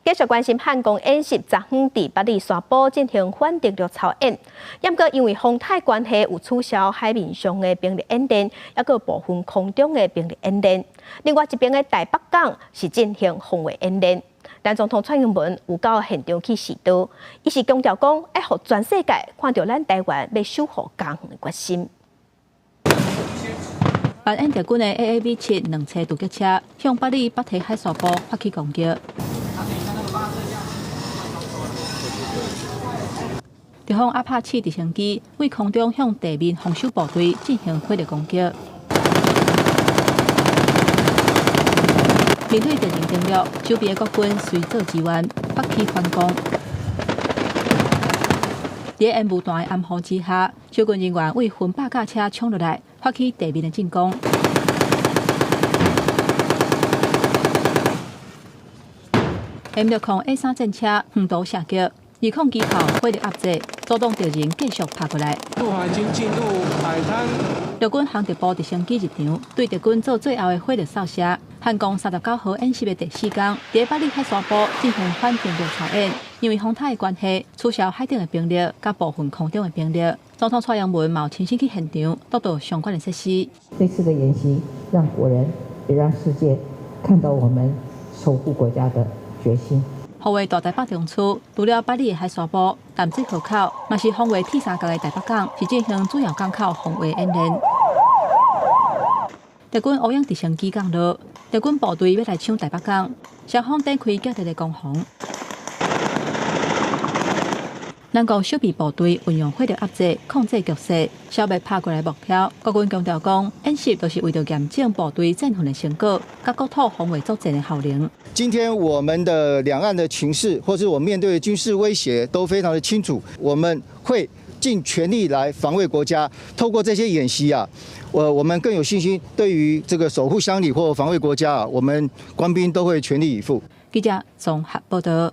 繼續關心漢光演習，昨昏佇八里沙埔進行反登陸操演，毋過因為風颱關係，有取消海面上的兵力演練，抑閣部分空中的兵力演練。另外一邊的台北港是進行防衛演練。咱總統蔡英文有到現場去視導，伊是強調講，愛予全世界看著咱台灣欲守護家園的決心。扮演敵軍的 AAV 7兩棲突擊車向八里北堤海沙埔發起攻擊。敵方阿帕契直升機對空中向地面防守部隊進行火力攻擊。面對敵人登陸，守備的國軍隨做支援，發起反攻。佇煙霧彈的掩護之下，守軍人員對分百架車衝入來，發起地面的進攻。M60 A3戰車遠途射擊，209炮火力壓制，阻擋敵人繼續拍過來。陸航已經進入海灘。陸軍航特部直升機入場，對敵軍做最後的火力掃射。漢光39號演習的第四天，佇八里海沙埔進行反登陸操演。因為風颱的關係，取消海頂的兵力，佮部分空中的兵力。總統蔡英文嘛有親身去現場，督導相關的設施。這次的演習，讓國人也讓世界看到我們守護國家的決心。防衛大台北中區，除了八里的海沙埔、淡水河口，嘛是防衛鐵三角的台北港，是進行主要港口防衛演練。敵軍烏蠅直升機降落，敵軍部隊欲來搶台北港，雙方展開激烈的攻防。咱國守備部隊運用火力壓制、控制局勢，消滅拍過來目標。國軍強調講，演習就是為著驗證部隊戰訓的成果，佮國土防衛作戰的效能。今天我們的兩岸的情勢，或是我面對的軍事威脅，都非常的清楚。我們會盡全力來防衛國家。透過這些演習啊，我們更有信心，對於這個守護鄉里或防衛國家啊，我們官兵都會全力以赴。記者綜合報道。